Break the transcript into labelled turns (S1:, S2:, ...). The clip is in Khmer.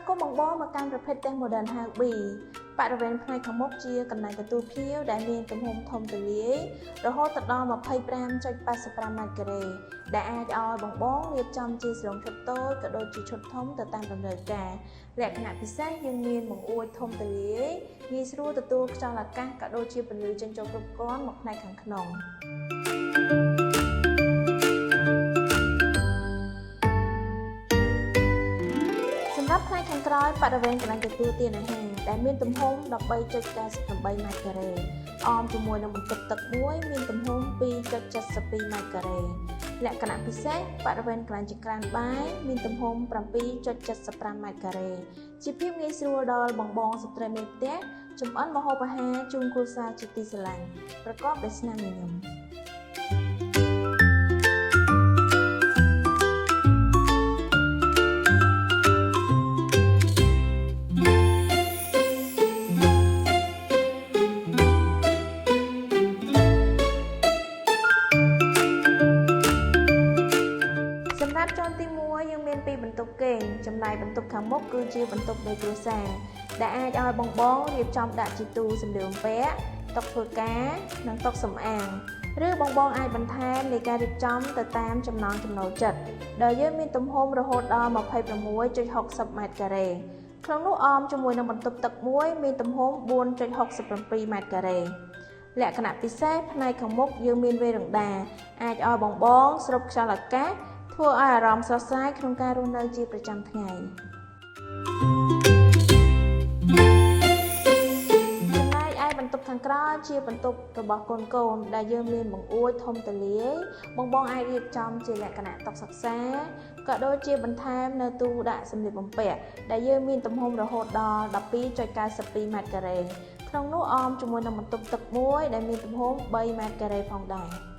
S1: គមន៍បងបងមកកាន់ប្រភេទផ្ទះ Modern House B បរិវេណផ្នែកខាងមុខជាកន្លែងទទួលភ្ញៀវដែលមានទំហំធំទូលាយរហូតដល់25.85ម៉ែត្រការ៉េដែលអាចឲ្យបងបងរៀបចំជាសាឡុងឈុតតូចក៏ដូចជាឈុតធំទៅតាមតម្រូវការលក្ខណៈពិសេសយើងមានបង្អួចធំទូលាយងាយស្រួលទទួលខ្យល់អាកាសក៏ដូចជាពន្លឺចេញចូលគ្រប់គ្រាន់មកផ្នែកខាងក្នុងសម្រាប់ផ្នែកខាងក្រោយបរិវេណកន្លែងទទួលទានអាហារដែលមានទំហំ13.98ម៉ែត្រការ៉េអមជាមួយនឹងបន្ទប់ទឹកមួយមានទំហំ2.72ម៉ែត្រការ៉េលក្ខណៈពិសេសបរិវេណកន្លែងចង្ក្រានបាយមានទំហំ7.75ម៉ែត្រការ៉េជាភាពងាយស្រួលដល់បងបងស្ត្រីមេផ្ទះចម្អិនម្ហូបអាហារជូនគ្រួសារជាទីស្រឡាញ់ប្រកបដោយស្នាមញញឹម សម្រាប់ជាន់ទី1យើងមានពីរបន្ទប់គេងចំណែកបន្ទប់ខាងមុខគឺជាបន្ទប់នៃគ្រួសារដែលអាចឲ្យបងបងរៀបចំដាក់ជាទូសម្លៀកបំពាក់តុធ្វើការនិងតុសម្អាងឬបងបងអាចបន្ថែមនៃការរៀបចំទៅតាមចំណង់ចំណូលចិត្តដែលយើងមានទំហំរហូតដល់26.60ម៉ែត្រការ៉េក្នុងនោះអមជាមួយនឹងបន្ទប់ទឹកមួយមានទំហំ4.67ម៉ែត្រការ៉េលក្ខណៈពិសេសផ្នែកខាងមុខយើងមានវេរ៉ង់ដាអាចឲ្យបងបងស្រូបខ្យល់អាកាសធ្វើឲ្យអារម្មណ៍ស្រស់ស្រាយក្នុងការរស់នៅជាប្រចាំថ្ងៃចំណែកឯបន្ទប់ខាងក្រោយជាបន្ទប់របស់កូនកូនដែលយើងមានបង្អួចធំទូលាយបងបងអាចរៀបចំជាលក្ខណៈតុសិក្សាក៏ដូចជាបន្ថែមនៅទូដាក់សម្លៀកបំពាក់ដែលយើងមានទំហំរហូតដល់12.92ម៉ែត្រការ៉េក្នុងនោះអមជាមួយនឹងបន្ទប់ទឹកមួយដែលមានទំហំ3ម៉ែត្រការ៉េផងដែរ។